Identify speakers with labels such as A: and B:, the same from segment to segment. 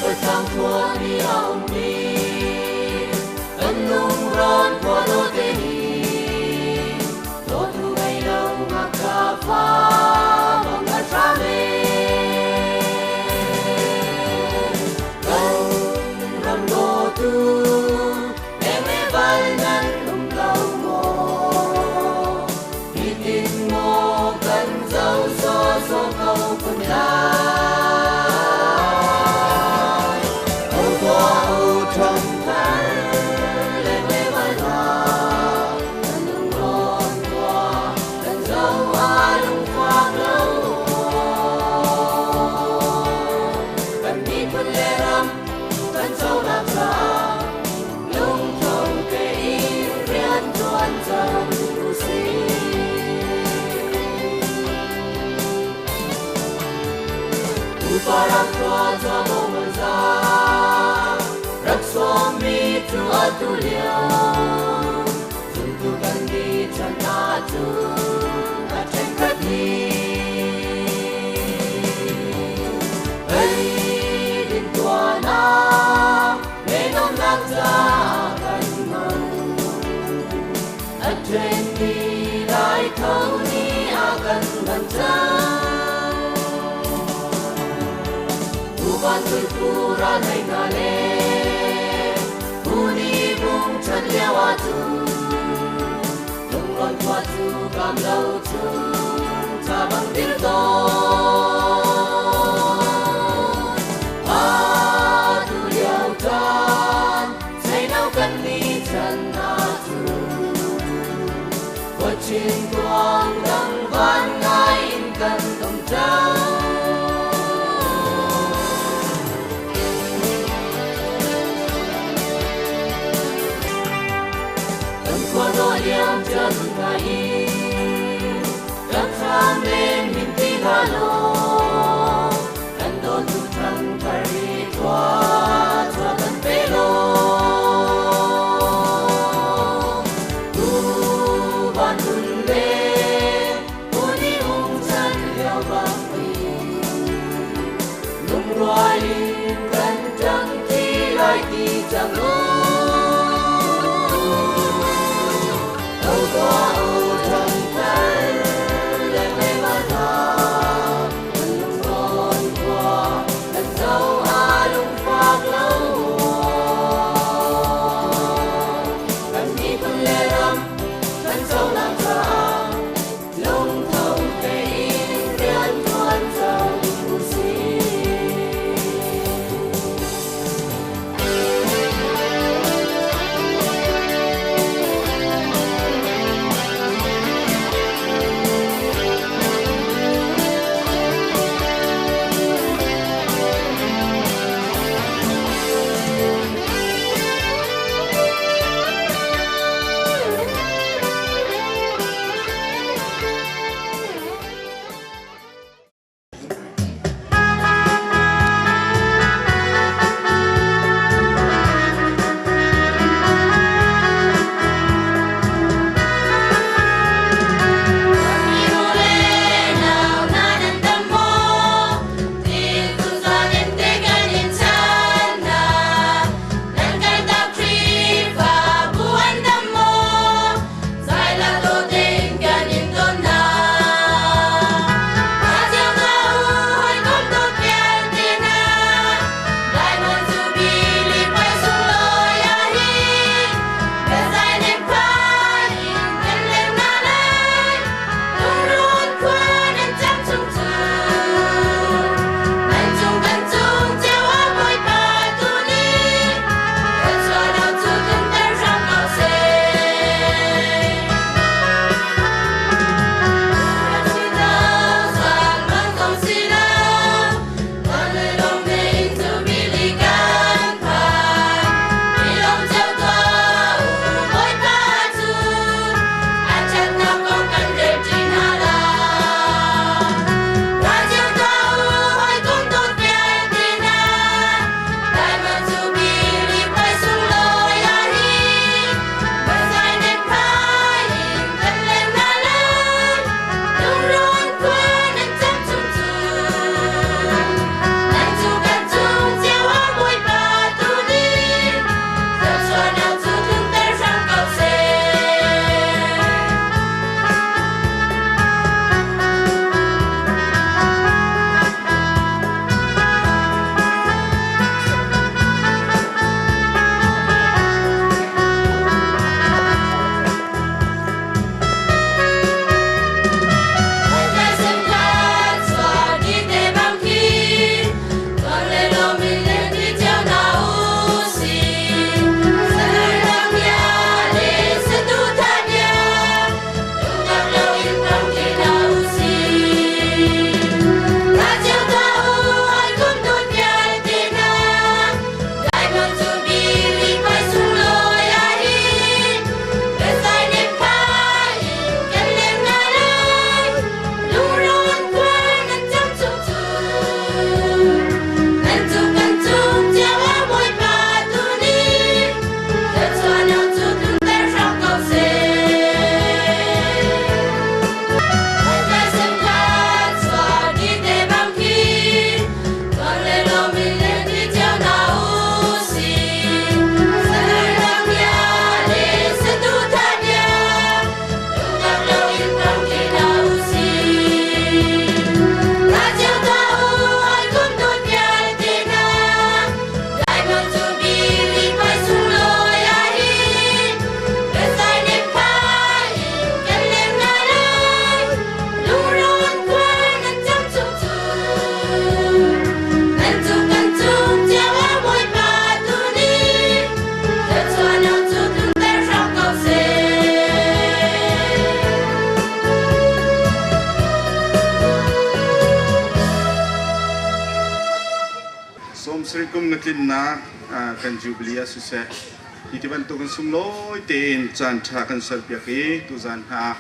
A: Puipatang khua ni a ummi kan lungrawn khua dawte hi dawtu ngei lo ngakṭah fa bang a hram e. Kan ram dawtu leng val nan um lo maw? Hitin maw kan zoh sawsawh ko kun lai? Ho tuah u ṭhangthar leng le val hna, kan lungrawn khua kan zoh ah lungfak lo maw? Kan miphun le ram kan conak caah lungtho tein rian ṭuan cang usih. Pupa rak khua tuah za rak sawmmi cu atu lio zumtu kan ni chan ahcun a ṭhenkhat hi eidin tuahnak le nuamhnak caah kan hman a ṭhenmi lai tho nih a kan man cang. Tuvan tuipura nei hna le Huni bung chan lio ahcun lungrawn khua cu kam lo cun ca bang dir tawn. Atu lio caan seino kan ni chan ahcun khuachin tuang dang van ngai in kan um cang. Kan khua dawh liam chan hna in kan thlam len hin ti hna law kan dawtu thangthar hi thua thua kan pe law tu van nun le uni um chan lio bang lungrual in kan ṭang ti lai ti cang u. Tho tuah u ṭhangthar leng le val hna, kan lungrawn khua kan zoh ah lungfak lo maw? Kan miphun le ram kan conak caah lungtho tein rian ṭuan cang usih.
B: Sawmsarih kum na tlinnak kan Jubilee ah siseh, hi ti bantukin sunglawi tein caanṭha kan serpiak i tuzaan hna ah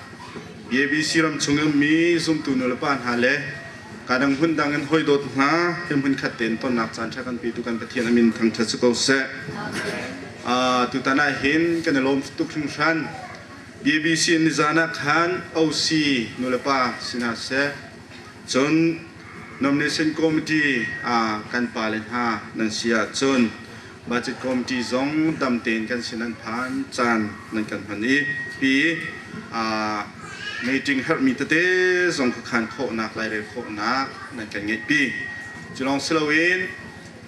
B: BABC ram chung i ummi zumtu nulepa hna le kadang hmun dang in hawidawt hna he hmunkhat tein tonnak caanṭha kan petu kan Pathian a min thangṭhat si ko seh. Tutan ah hin kan i lawm tuk hringhran. BBC in nizaan ah khan OC nulepa si hna seh, cun Nomination Committee ah kan pale hna nan si ahcun Budget Committee zong dam tein kan sin an phan caan nan kan hman i pi meeting herhmi tete zong khuakhan khawhnak lairel khawhnak nan kan ngeihpi. Cu lawng si loin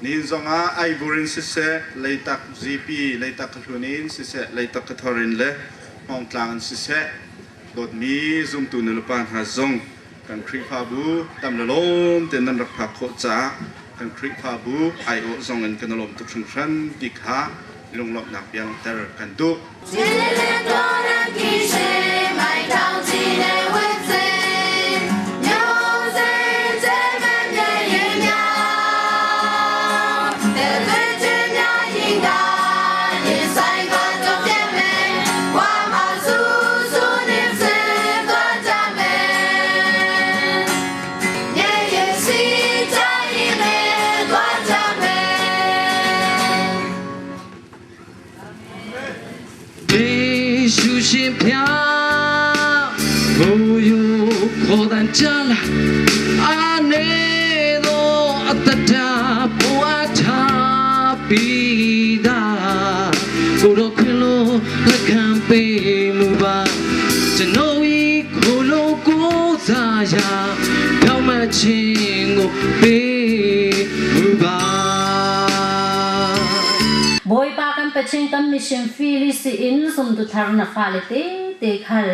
B: nihin zong ah Aibur in siseh, Leitak GP, Leitak Khahlun in siseh, Leitak Khathor in le Hmawngtlang in siseh, dawtmi zumtu nulepa hna zong kan Khrihfabu tam le lawm tein nan rak phak khawh caah kan Khrihfabu aiawh zong in kan i lawm tuk hringhran ti kha lunglawmhnak bia langhter kan duh.
C: Bawipa kan Pathian kan mission fili si in zumtu thar na fale te te khal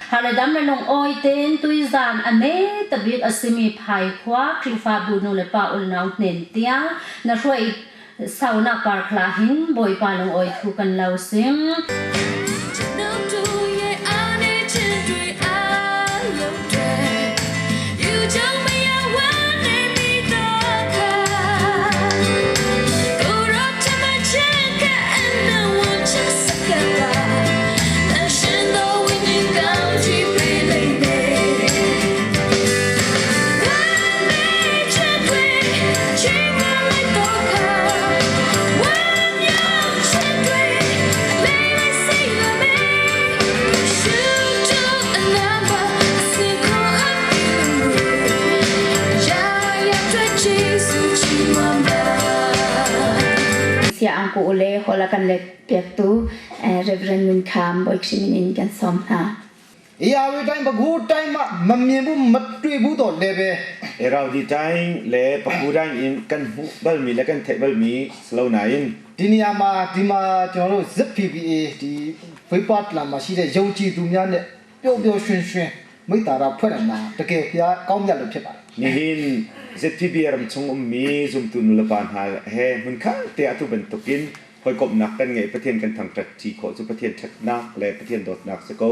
C: hale dam le lung awi ten tuizan a ne tabik a simi phai khua Khrihfabu nu le pa ulnau hnen tiang na hruai saunak par khla hin Bawipa lung awi thu kan lo sim.
D: Sia ang ku ule hola kan let piaktu Reverend Nun Kham Bawi Khrimin in kan sawm hna.
E: ဧရာဝတီတိုင်းပဲခူးတိုင်းမှမမြင်ဘူးမတွေ့ဘူးတော့လည်းပဲ
F: Eraudiတိုင်းle Pakhuတိုင်းin kan hmuh balmi le kan theih balmi si lo nain
E: ဒီနေရာမှာဒီမှာကျွန်တော်တို့ ZPBA ဒီဝိပတ်လန်မှာရှိတဲ့ယုံကြည်သူများနဲ့ပျော်ပျော်ရွှင်ရွှင်မိတ္တာရဖွဲ့နိုင်တာတကယ်ဘုရားကောင်းမြတ်လို့ဖြစ်ပါတယ်
F: Nihin ZPB ram chung ummi zumtu nulepa hna he hmunkhat te atu bantukin hawikomhnak kan ngeih Pathian kan thangṭhat ṭi khawh cu Pathian ṭhatnak le Pathian dawtnak si ko.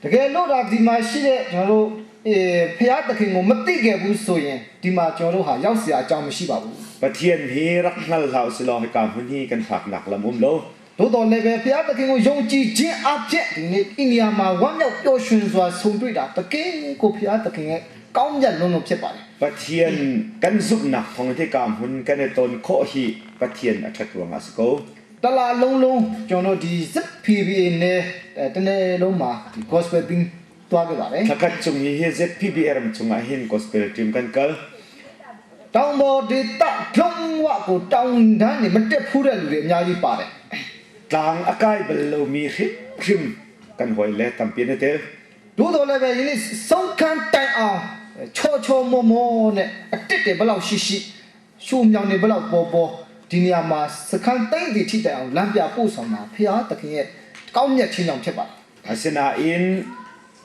E: တကယ်လို့ဒါဒီမှာရှိတဲ့ကျွန်တော်တို့အဲဖျားသခင်ကိုမသိခဲ့ဘူးဆိုရင်ဒီမှာကျွန်တော်တို့ဟာရောက်เสียအကြောင်းမရှိပါဘူး
F: Pathian hi rak hngal hlah usih law hika hmun hi kan phaknak lam um lo.
E: သို့တော်လည်းပဲဖျားသခင်ကိုယုံကြည်ခြင်းအပြင်ဒီနေ့အိန္ဒိယမှာဝမ်းမြောက်ပျော်ရွှင်စွာဆုံတွေ့တာတကယ်ကိုဖျားသခင်ရဲ့ကောင်းမြတ်လွန်းလို့ဖြစ်ပါတယ်
F: Pathian kan zumhnak thawng in hika hmun kan i ton khawh hi Pathian a ṭhat ruangah a si ko.
E: တလားလုံးလုံးကျွန်တော်ဒီ ZPBA နဲ့တနေ့လုံးမှာဒီ gospel ပြီးသွားခဲ့ပါတယ်
F: Thlakhat chung hi hi ZPBR chungah hin gospel team kan kal.
E: တောင်ပေါ်ဒေသလုံးဝကိုတောင်တန်းနေမတက်ဖူးတဲ့လူတွေအများကြီးပါတယ်
F: Tlang a kai bal lomi hrimhrim kan hawi le tampi an i tel.
E: သို့တော်လည်းပဲယနေ့ဆုံးခန်းတိုင်အောင်ချောချောမောမောနဲ့အတစ်တွေဘလောက်ရှိရှိရှုံမြောင်တွေဘလောက်ပေါ်ပေါ်ဒီနေရာမှာစခန်းသိမ့်တည်ထိတိုင်အောင်လမ်းပြပို့ဆောင်တာဖျားသခင်ရဲ့ကောင်းမြတ်ခြင်းကြောင့်ဖြစ်ပါတယ်
F: Asinain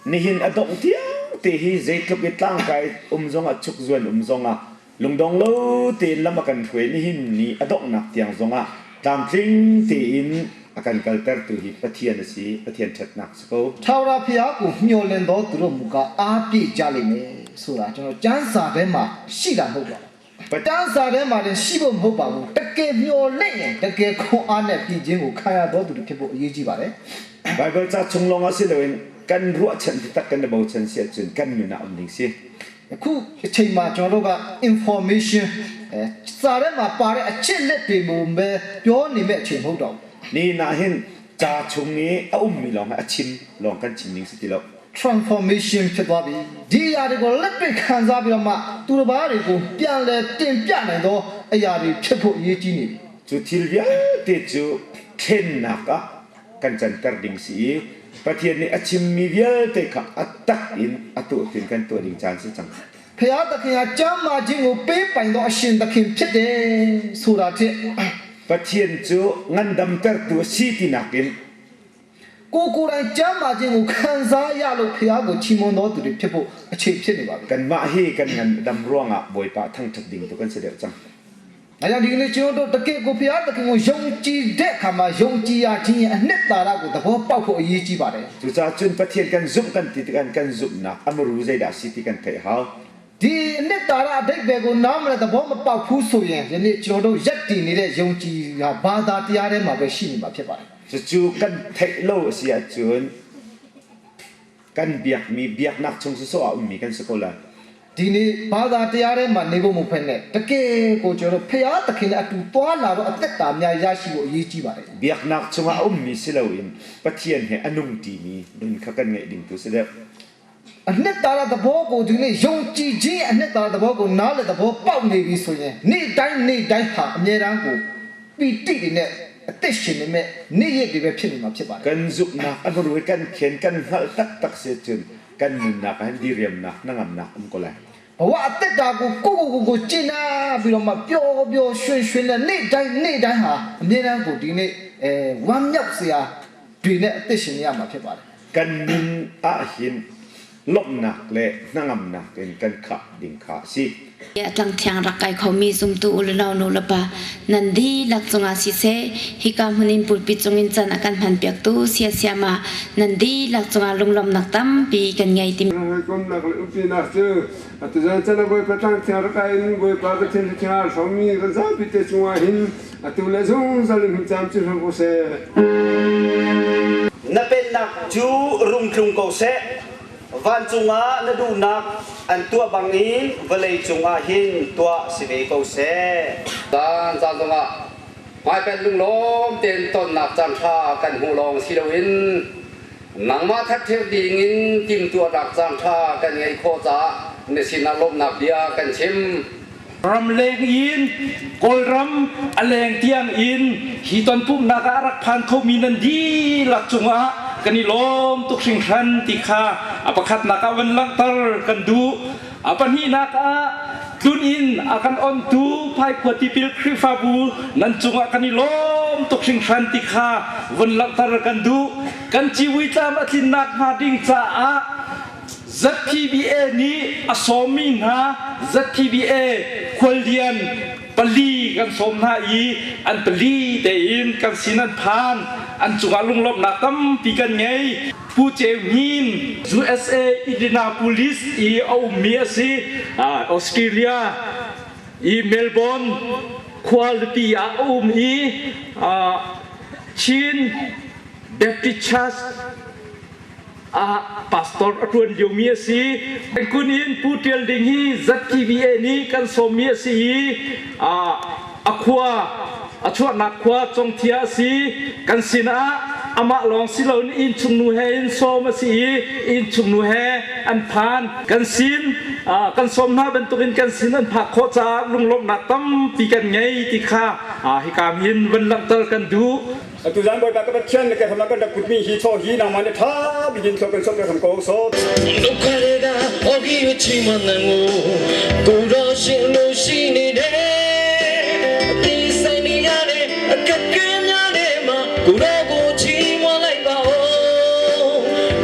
F: nihin a dongh tiang te hi zeitluk i tlangkai um zongah chukzuan um zongah lungdong lo tein lam a kan hruai nihin ni a donghnak tiang zongah tlamtling tein a kan kaltertu hi Pathian a si Pathian ṭhatnak si ko.
E: ထာဝရဘုရားကိုမျှော်လင့်တော်သူတို့မူကားအားပြည့်ကြလိမ့်မယ်ဆိုတာကျွန်တော်ကျမ်းစာထဲမှာရှိတာမဟုတ်ပါဘူး။ တန်းစာထဲမှာတင်ရှိဖို့မဟုတ်ပါဘူးတကယ်မျောလင့်ရင်တကယ်ခွန်အားနဲ့ပြည်ခြင်းကိုခံရတော်သူတွေဖြစ်ဖို့အရေးကြီးပါတယ်
F: Bible ca chung lawng ah si loin kan ruahchan taktak kan i bochan si ahcun kan nun ah um ding si.
E: အခုအချိန်မှာကျွန်တော်တို့က information အဲစာထဲမှာပါတဲ့အချက်လက်တွေကိုပဲပြောနေမဲ့အချိန်မဟုတ်တော့ဘူး
F: Ni na hin ca chung i a ummi lawng a chim lawng kan chim ning si ti lo.
E: transformation ဖြစ်သွားပြီဒီအရာတွေကိုလက်တွေ့ခံစားပြီးတော့မှသူတစ်ပါးတွေကိုပြန်လဲတင်ပြနိုင်သောအရာတွေဖြစ်ဖို့အရေးကြီးနေပြီ
F: Cu thil vialte cu thlennak ah kan canter ding si i Pathian nih a chimmi vialte kha a tak in a tuah tin kan tuah ding caan si cang.
E: ဖျားသခင်ဟာကျမ်းမာခြင်းကိုပေးပိုင်သောအရှင်သခင်ဖြစ်တယ်ဆိုတာထက်
F: Pathian cu ngandamtertu a si ti nakin
E: ကိုကိုယ်တိုင်ကျမ်းမာခြင်းကိုခံစားရလို့ဖျားကိုချီးမွမ်းတော်သူတွေဖြစ်ဖို့အခြေဖြစ်နေပါပြီ
F: kanmah hi kan ngandam ruangah Bawipa thangṭhat ding tu kan si deuh cang.
E: ။ဒါကြောင့်ဒီကနေ့ကျွန်တော်တို့တကယ်ကိုဖျားသခင်ကိုယုံကြည်တဲ့အခါမှာယုံကြည်ရခြင်းရဲ့အနှစ်သာရကိုသဘောပေါက်ဖို့အရေးကြီးပါတယ်
F: Cucaah cun Pathian kan zumh kan ti tikah kan zumhnak a muru zeidah si ti kan theih hau.
E: ။ဒီအနှစ်သာရအဓိပ္ပာယ်ကိုနားမလည်သဘောမပေါက်ဘူးဆိုရင်ယနေ့ကျွန်တော်တို့ရက်တည်နေတဲ့ယုံကြည်ဟာဘာသာတရားထဲမှာပဲရှိနေမှာဖြစ်ပါတယ်
F: Cucu kan theih lo a si ahcun kan biakmi biaknak chung sawsawh ah ummi kan si ko lai.
E: ။ဒီနေ့ဘာသာတရားထဲမှာနေဖို့မဖက်နဲ့တကယ်ကိုကျွန်တော်တို့ဖျားသခင်နဲ့အတူသွားလာတော့အသက်တာများရရှိဖို့အရေးကြီးပါတယ်
F: Biaknak chungah a ummi si loin Pathian he a nung ṭimi nun kha kan ngeih ding tu si deuh.
E: အနှစ်သာရသဘောကိုဒီနေ့ယုံကြည်ခြင်းအနှစ်သာရသဘောကိုနားလည်သဘောပေါက်နေပြီဆိုရင်နေ့တိုင်းနေ့တိုင်းဟာအမြဲတမ်းကိုပီတိတွေနဲ့အသက်ရှင်နေမဲ့နေ့ရက်တွေပဲဖြစ်နေမှာဖြစ်ပါတယ်
F: Kan zumhnak a muru i kan khen kan hngalh taktak si ahcun kan nunnak ah hin diriamnak hnangamnak um ko lai.
E: ဘဝအသက်တာကိုကိုကိုကိုကိုကျင့်နာပြီးတော့မှပျော်ပျော်ရွှင်ရွှင်နဲ့နေ့တိုင်းနေ့တိုင်းဟာအမြဲတမ်းကိုဒီနေ့အဲဝမ်းမြောက်စရာတွေနဲ့အသက်ရှင်နေရမှာဖြစ်ပါတယ်
F: Kan nun ahhin lawmhnak le hnangamnak in kan khah ding kha a si.
D: Tlang thiang rak kai khomi zumtu u le nau nu le pa nan dihlak cungah siseh hika hmun in pulpit cungin can a kan hmanpiaktu siasiam ah nan dihlak cungah lunglawmhnak tampi kan ngei timi
G: Hawikomnak le upinak cu atuzan chan ah Bawipa tlangthiang rak kai in Bawipa Pathian thiang aa hrawmmi kan zapi te cungah hin atu le zungzal in hun camcin hram ko seh.
H: Na pennak cu rung tlung ko seh. Vancung ah na duhnak an tuah bangin vawlei cungah hin tuah si ve ko seh.
I: Caan caan zongah hmaipen lunglawm tein tonnak caan ṭha kan hmuh lawng si loin nangmah thattheu dingin timhtuahnak caan ṭha kan ngeih khawh caah na sinah lawmhnak bia kan chim.
J: Ramleng in Kawlram a leng tiang in hi tonpumhnak ah a rak phan khomi nan dihlak cungah kan i lawm tuk hringhran ti kha a pakhatnak ah van langhter kan duh. A pahnihnak ah tlun in a kan ontu Phaikhuah Tipil Khrihfabu nan cungah kan i lawm tuk hringhran ti kha vun langhter kan duh. Kan civui tlam a tlinnak hnga ding caah ZPBA nih a sawmmi hna ZPBA khuallian pali kan sawm hna i an pali tein kan sin an phan. An cungah lunglawmhnak tampi kan ngei. Pu Ceu Hnin USA Indianapolis i a ummi a si. Australia i Melbourne khualipi ah a um i Chin Baptist Church ah pastor a ṭuan liomi a si. Kun in Pu Ṭial Ding hi ZTBA nih kan sawmmi a si i a khua a chuahnak khua Congthia a si. Kan sinah amah lawng si loin innchungnu he in sawm a si i innchungnu he an phan. Kan sin kan sawm hna bantukin kan sin an phak khawh caah lunglawmhnak tampi kan ngei ti kha hika hin van langhter kan duh.
K: Atu zan Bawipa ka Pathian na ka hram kan rak putmi hi chaw hi nangmah nih ṭha bikin thlo kan sawm kan hram ko so.
L: ဒုက္ခတွေကဟောကြီးချီမနငိုကိုရောရှင်လို့ရှိနေတယ်အသေးဆိုင်နေရတဲ့အခက်ခဲများတဲ့မှာကိုရောကိုချီမွန်လိုက်ပါဦး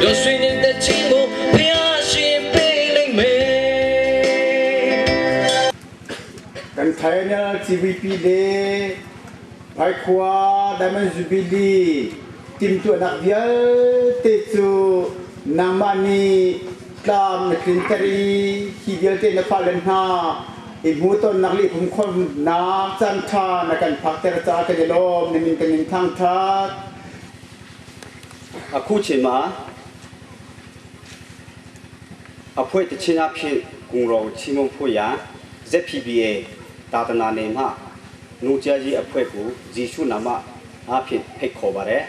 L: ရောရွှင်နေတဲ့ချင်းကိုဖျားရှင်ပေးလိမ့်မယ်
K: Kan final CVP le Phaikhuah Diamond Jubilee timhtuahnak vialte cu nangmah nih tlam na tlinter i hi vialte na fale hna I hmuhtonnak le i pumkhawmnak caan ṭha na kan phakter caah kan i lawm. Na min kan in thangṭhat.
H: အခုချိန်မှာအဖွဲ့တချင်းအဖြစ်ကုံရောချီမုံဖို့ရ ZPBA တာသနာနေမှနူကြကြီးအဖွဲ့ကိုဇီရှုနာမအဖြစ်ဖိတ်ခေါ်ပါတယ်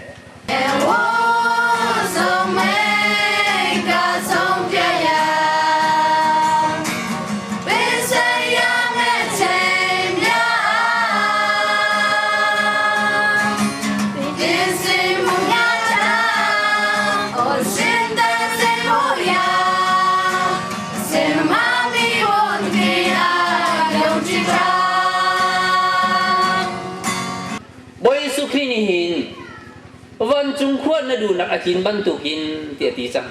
M: Bawi Jesuh Khrih nih hin vancung khua na duhnak a tlin bantukin tiah a ti cang.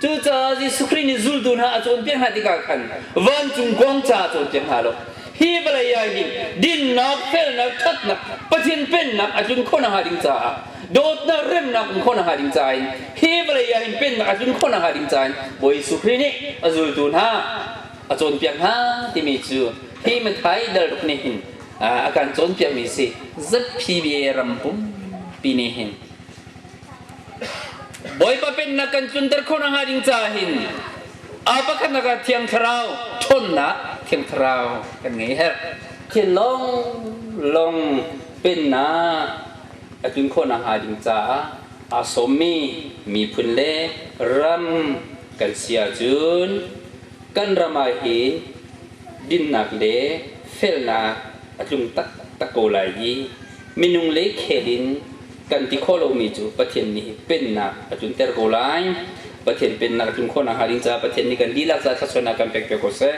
M: Cucaah Jesuh Khrih nih zultu hna a cawnpiak hna tikah khan vancung kong ca a cawnpiak hna lo. Hi vawlei ah hin dinnak, felnak, ṭhatnak, Pathian pennak a tlun khawh nakhnga ding caah dawtnak, remnak um khawh nakhnga ding caah hin hi vawlei ah hin pennak a tlun khawh nakhnga ding caah hin Bawi Jesuh Khrih nih a zultu hna a cawnpiak hna timi cu hi Matthai dal ruk nih hin a kan cawnpiakmi si. ZPBA ram pumpi nih hin Bawipa pennak kan tlunter khawh nakhnga ding caah hin a pakhatnak ah Thiang Thlarau ṭhawnnak Thiang Thlarau kan ngei herh. Thil lawnglawng pennak a tlun khawh nakhnga ding caah aa sawmmi miphun le ram kan si ahcun kan ram ah hin dinnak le felnak a tlung taktak ko lai i minung le khel in kan ti khawh lomi cu Pathian nih pennak a tlunter ko lai. Pathian pennak a tlun khawh nakhnga ding caah Pathian nih kan dihlak caah thluachuahnak kan pek piak ko seh.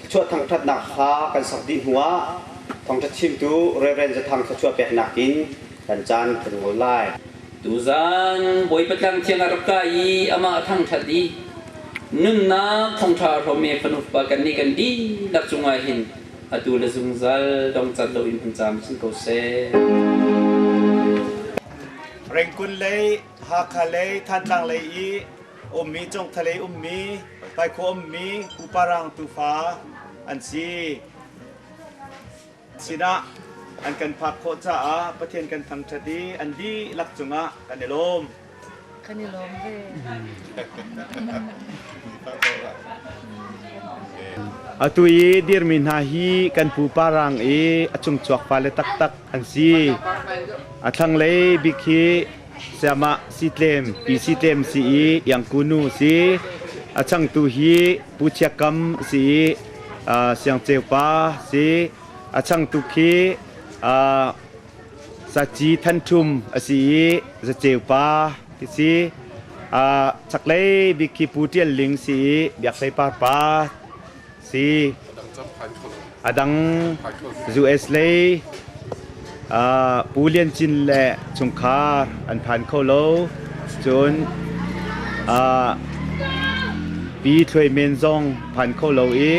H: Thluachuah thangṭhatnak hla kan sak dih hnuah thawngṭha chimtu Reverend Zathang thluachuah peknak in kan caan kan ngol lai.
M: Tuzan Bawipa tlang thiang a rak kai i amah a thangṭhat i nunnak thawngṭha a hrawmmi fanu fapa kannih kan dihlak cungah hin atu le zungzal dongcat loin hun caam chin ko seh.
F: Rengkun lei, Hakha lei, Thantlang lei i ummi, Congtha lei ummi, Paikhaw ummi Puparang tufa an si. Sinah an kan phak khawh caah Pathian kan thangṭhat i an dihlak cungah kan i lawm.
N: Kan i lawm ve.
F: Atu i dirmi hna hi kan pupa rang i a cungcuak fale taktak an si. A thlanglei bik hi Siamah Sitlem, Pi Sitlem si i Iangku nu si. A changtu hi Pu Chiak Kam si i Siang Ceu pa si. A changtu khi Saci Than Ṭhum a si i Zaceu pa ti si. Chaklei bik khi Pu Ṭial Ling si i Biak Hlei Par pa si. A dang US lei Pu Lian Cin le chungkhar an phan kho lo. Cun Pi Thluai Men zong phan kho lo i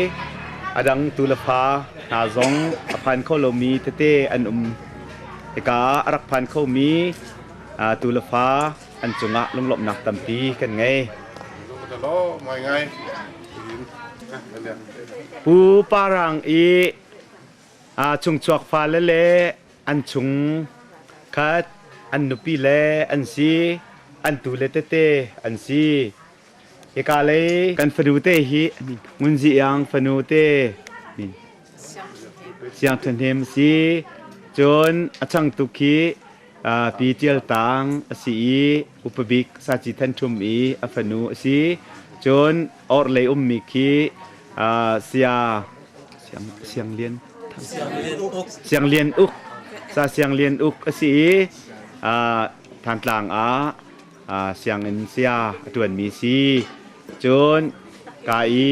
F: a dang tu le fa hna zong a phan kho lomi tete an um. Hika ah a rak phan khomi tu le fa an cungah lunglawmhnak tampi kan ngei. Pu Parang i chungchuak fale le an chung khat an nupi le an si, an tule tete an si. Hika lei kan fanu te hi Ngun Zi Iang fanu te Siang Ṭha Hnem si. Cun a changtu khi Pi Ṭial Tang a si i upa bik Saci Than Ṭhum i a fanu a si. Cun orhlei ummi khi Sia Siang Lian Siang Lian Uk Sa Siang Lian Uk a si i Thantlang ah sianginn sia a ṭuanmi si. Cun ka i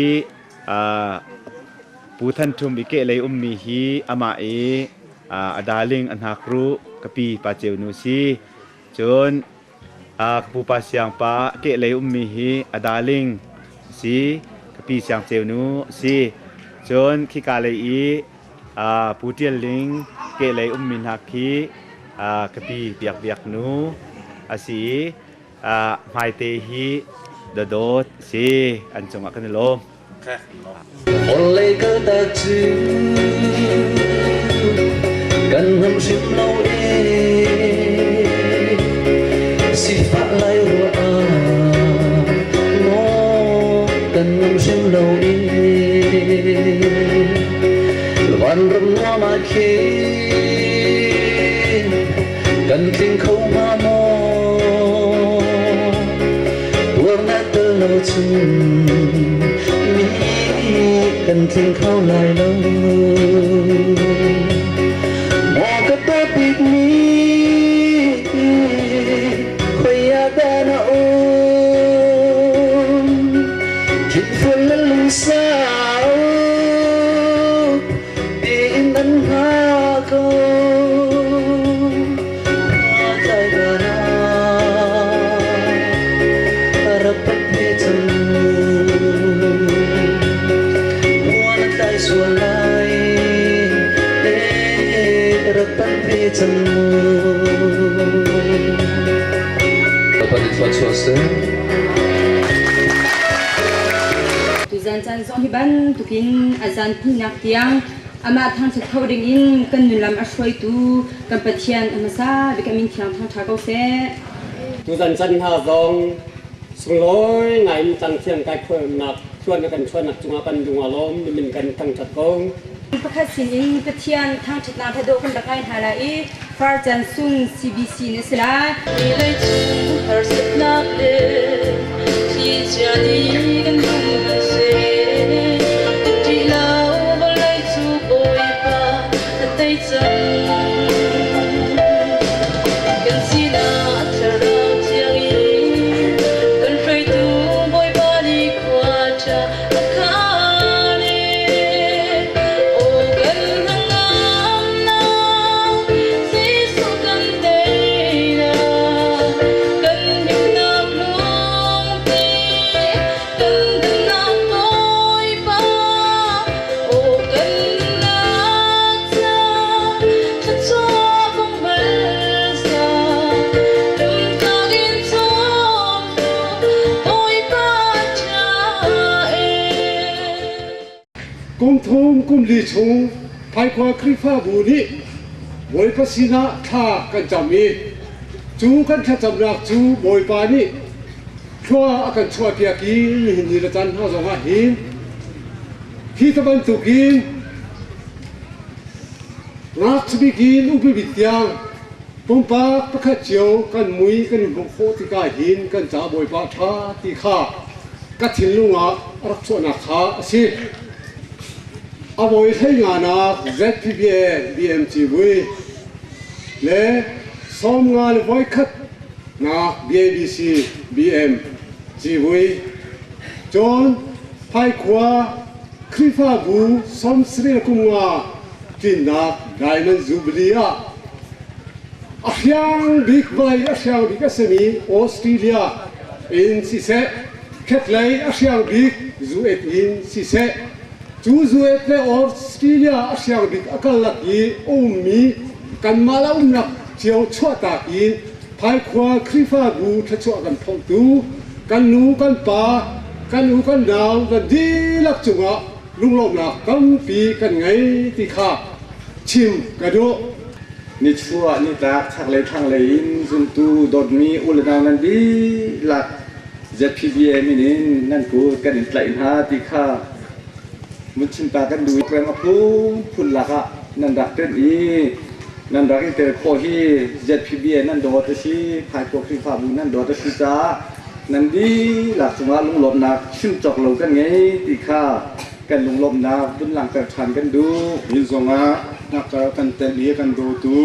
F: Pu Than Ṭhum i kehlei ummi hi amah i a darling a hnakruh ka pi Pa Ceu nu si. Cun ka pupa Siang pa kehlei ummi hi a darling si, ka pi Siang Ceu nu si. Cun khika lei i Pu Ṭial Ling kehlei ummi hna khi ka pi Biak Biak nu a si i hmaite hi Dawdawt si an cungah kan i lawm.
L: Vawlei kal ta cu kan hnam hrim lo ee sifah lai ruah ah maw kan ngam hrim lo ee vanram nuam ah khin kan tling kho hnga maw tuarnak tel lo cun mi kan tling kho lai lo. Maw ka dawt mi khoi ah dah na um? Thinfual le lungsau tiin an hngak ko.
O: Tuzan caan zong hi bantukin a zan hnihnak tiang amah thangṭhat kho dingin kan nunlam a hruaitu kan Pathian a hmasa bik a min thiang thangṭha ko seh.
P: Tuzan chan hna zong sunglawi ngai in tlangthiang kai khualnak thluan kan chuannak cungah kan lung a lawm min kan thangṭhat ko.
O: Pakhat sinin Pathian thangṭhatnak hla dawh kan rak ngai hna lai i Far Chan Sung CBC na si lai.
A: Leicung harsatnak le thlichia nih kan lung an seh. Ka ṭih lo vawlei cu Bawipa a tei cang. Kan sinah Thlarau Thiang in kan hruaitu Bawipa nih khua ṭha a khaan i aw kan hnangamnak Jesuh kan teinak kan himnak lungpi kan damnak Bawipa aw kan nunnak ca thluachuah kong bal sa lamtlak in cawmtu Bawipa ṭha e.
Q: Kum thum kum li chung Phaikhual Khrihfabu nih Bawipa sinah thla kan cam i cu kan thlacamnak cu Bawipa nih thlua a kan chuahpiak i nihin ni le caan hna zongah hin hi ta bantukin ngakchia in upi tiang pumpak pakhat cio kan mui kan i hmuh khawh tikah hin kan ca Bawipa ṭha ti kha ka thinlung ah a rak chuahnak kha a si. A voi hlei nganak ZPBA BMC vui le 50 le voikhat nak BABC BM civui cun Phaikua Khrihfabu 70 kum nga tlinnak Diamond Jubilee ah a hriang bik vawlei a hriang bik a simi Australia in siseh khetlei a hriang bik zu-et in siseh cu zu-et le Australia a hriang bik a karlak i a ummi kanmah le umnak cio chuahtak i Phaikhua Khrihfabu thluachuah kan phawmhtu kan nu kan pa kan u kan nau kan dihlak cungah lunglawmhnak tampi kan ngei ti kha chim ka duh.
R: Nichuah nitlak chaklei thlanglei in zumtu dawtmi u le nau nan dihlak ZPBA min in nan kut kan in tlaih hna ti kha Munchimta kan duh i program a phunphun lakah nan rak tenh i nan rak i tel khawh hi ZPBA nan dawt a si, Phaikua Khrihfabu nan dawt a si caah nan dihlak cungah lunglawmhnak chim cawk lo kan ngei ti kha kan lunglawmhnak vun langhter ṭhan kan duh.
B: Inn zongah hngakka kan tenh i kan dawtu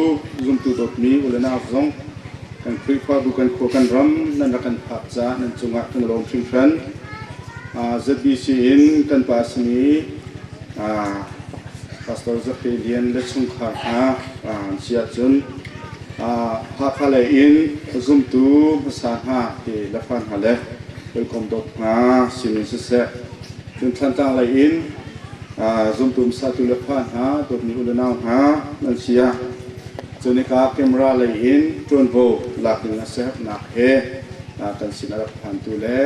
B: zumtu dawtmi u le nau zong kan Khrihfabu kan khua kan ram nan rak kan phak caah nan cungah kan lawm hringhran. ZBC in kan pa simi Pastor Zapi Lian le chungkhar hna si ahcun Hakha lei in zumtu hmasa hna ti le fa hna le hawikom dawt hna sinin siseh cun Thlantlang lei in zumtu hmasa tu le fa hna dawtmi u le nau hna nan si ah cunika camera lei in ṭuanvo lak ding a siaherhnak he kan sin a rak phantu le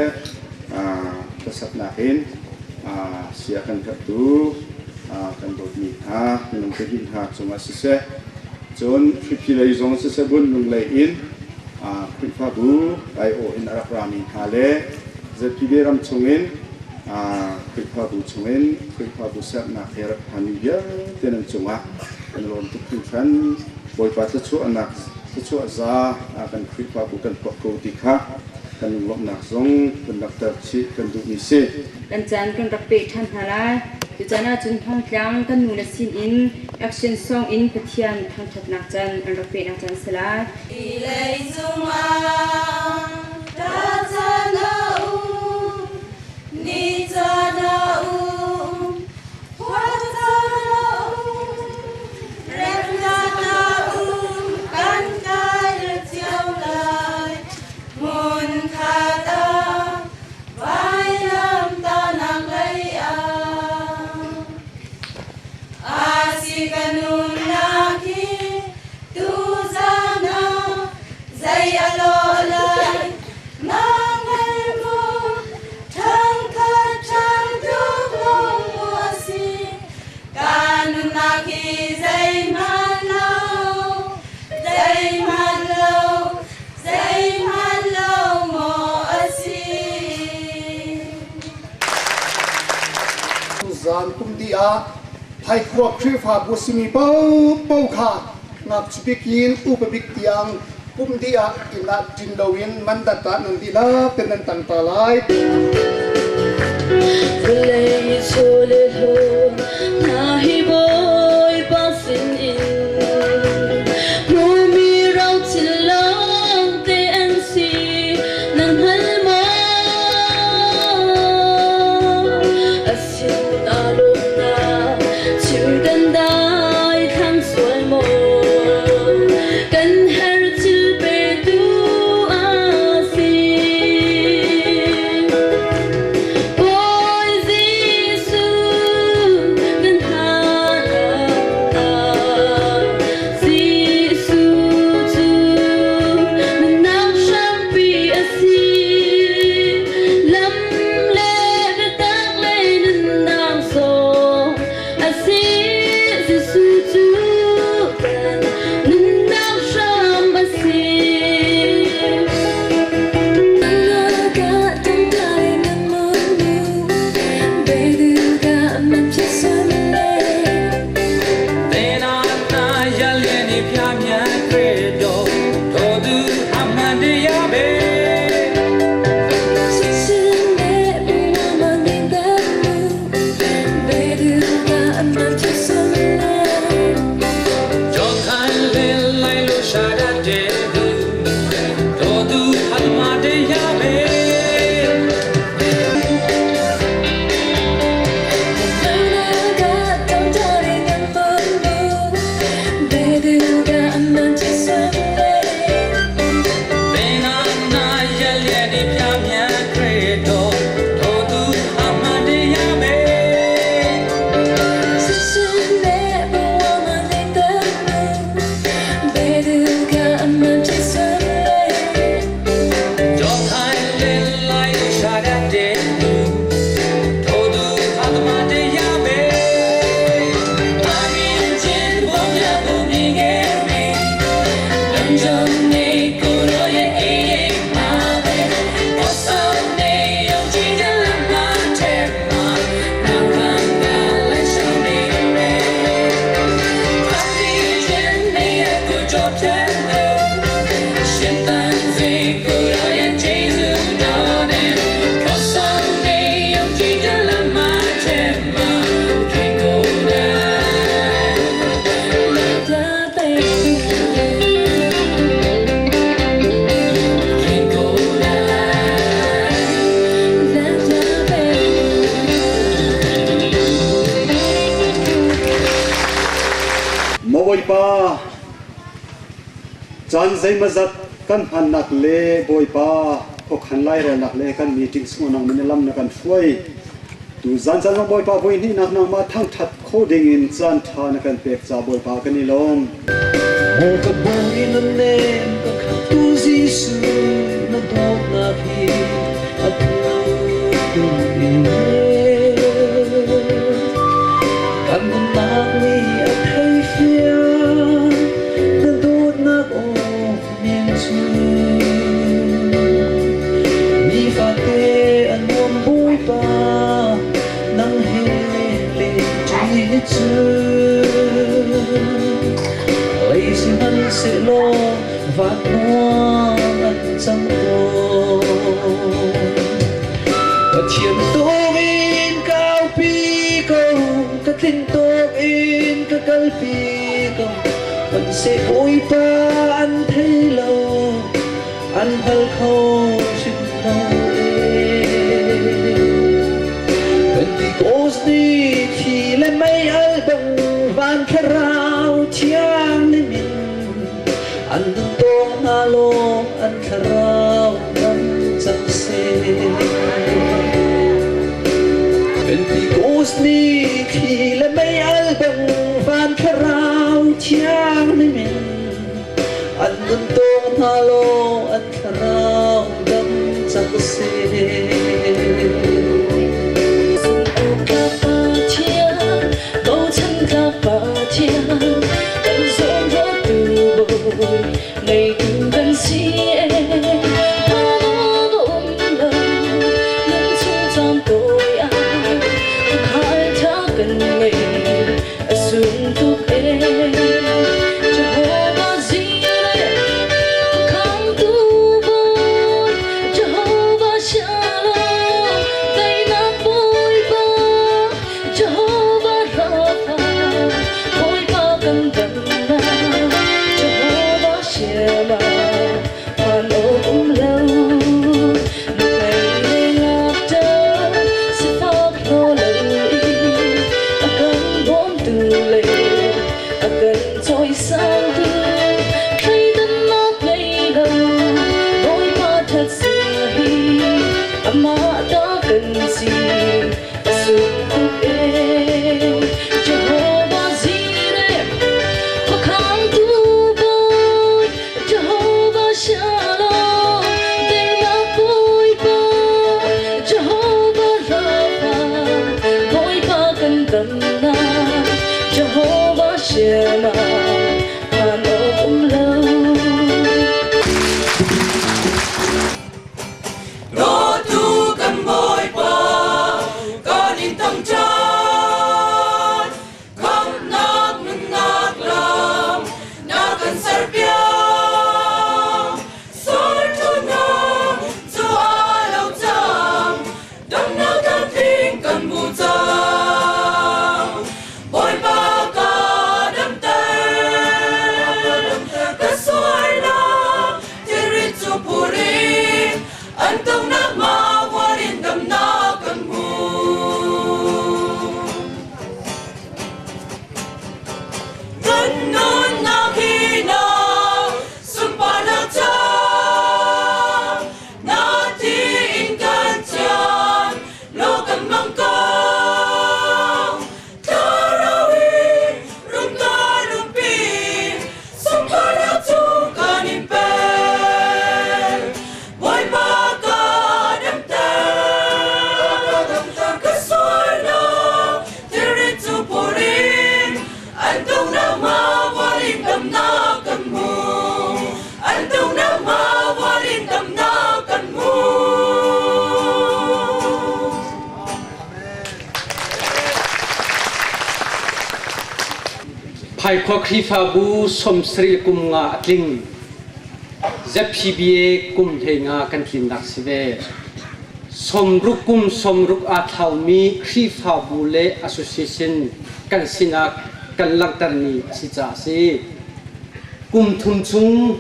B: hlasaknak in Sia kan herhtu kan dawtmi hna minung pahnih hna cungah siseh, cun Hriphi lei zong siseh Bunlung lei in Khrihfabu aiawh in a rak rami hna le ZPB ram chungin Khrihfabu chungin Khrihfabu sernak he rak phanmi vialte nan cungah kan lawm tuk hringhran. Bawipa thluachuahnak thluachuah za kan Khrihfabu kan tuah ko ti kha kan lunglawmhnak zong kan langhter chih kan duhmi si.
O: Kan caan kan rak peh ṭhan hna lai. Tuchan ahcun Thangtlang kan nule sinin action song in Pathian thangṭhatnak caan an rak pehnak caan si lai.
A: Lei cungah ta caan a um, ni caan a um, khua caan a um, rem caan a um, kan kai cio lai. Hmun khat ah vailam tahnak lei ah a si ka nunnak hi tuzan ah zei a lawh lai nang hngal maw ṭhangkhat ṭhang tluk lawng maw a si ka nunnak hi zeihmanh lo zeihmanh lo zeihmanh lo maw a si.
S: Tuzaan kum dih ah Phaikhuah Khrihfabu simi paohpaoh kha ngakchia bik in upa bik tiang kum dih ah inn ah ṭin loin mandat ah nan dihlak tein nan tang ta lai.
A: Vawlei chawlehlo hna hi Bawipa sinin hmuhmi rothil lawngte an si nan hngal maw? A sin aa lawmnak chim kan dai thlang sual maw? Kan herh thil petu a si. Bawi Jesuh kan hna Jesuh cu nunnak hrampi a si. Lam le biatak le nunnak zong a si. Jesuh cu kan nunnak hram a si.
T: Maw Bawipa, caan zeimawzat kan hmannak le Bawipa khuakhan lairelnak le kan meeting sungah nangmah nih lam na kan hruai. Tu zan caan zong Bawipa voi hnihnak nangmah thangṭhat kho dingin caan ṭha na kan pek ca Bawipa kan i lawm.
L: Maw ka bawi na nem ka khattu Jesuh na dawtnak hi a thuk in. Sihmanhsehlaw van nuam an cang tawn. Pathian tawngin ka aupi ko, ka tlin tawk in ka kalpi ko. Hmanhseh Bawipa an thei lo, an hngal kho hrim lo ee. Pentecost ni thi le mei al bang van thlarau thiang lim in an nun tawng hna law an thlarau dam cang seh. Pentecost ni thli le mei al bang van thlarau thiang lim in an nun tawng hna law an thlarau dam cang seh.
A: Bochan tlak Pathian, kan zawnruahtu Bawi, ngeitu kan si e. Phan um lo, nun chung caan tawi ah, tuukhal ṭha kan ngei, a sung tuk e. Jehovah Jireh, khamtu Bawi, Jehovah Shalom, teinak Bawipa, Jehovah Rapha, Bawipa kan damnak, Jehovah Shammah, phan awk um lo. Nuhmei le ngakṭah, sifak hlaw lo i a kan bawmtu le a kan cawisangtu, thleidannak ngei lo, Bawipa ṭhat zia hi amah ta kan si. A sung tuk ee. Jehovah Jireh, khuakhangtu Bawi, Jehovah Shalom, teinak Bawipa, Jehovah Rapha, Bawipa kan damnak, Jehovah Shammah, phan awk um lo.
U: Dawtu kan Bawipa, kan in thangṭhat. Khamhnak nunnak lam na kan serpiak. Sualṭunak cu aa lo cang, damnak tlamtling kan hmu cang. Bawipa ka damter, ka sualnak thilrit cu phur in an tongnak ma vuan in damnak kan hmu. Kan nunnak hi na sunparnak ca na thi in kan thian law kan mang ko. Thlarau in rung ka lungpi sunparnak cu kan in pek. Bawipa ka damter, ka sualnak thilrit cu phur in an tungnak ma vual in damnak kan hmu. An tungnak ma vual in damnak kan hmu.
V: Phaikhua Khrihfabu 70 kum nga a tling. ZPBA kum 15 kan tlinnak si ve. 60 kum 60 aa thlaumi Khrihfabu le association kan sinah kan langhtermi a si caah a si. Kum thum chung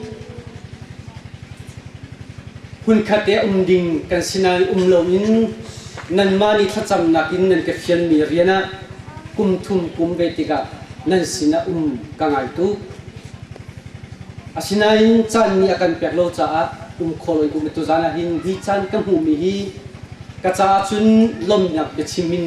V: hmunkhat te um ding kan sinain um loin nanmah nih thlacamnak in nan ka fianmi rian ah kum thum kum ve tikah nan sinah um ka ngai tuk. Asinain caan nih a kan pek lo caah um kho loin kum tuzaan ah hin hi caan ka hmuhmi hi ka caah cun lawmhnak biachim in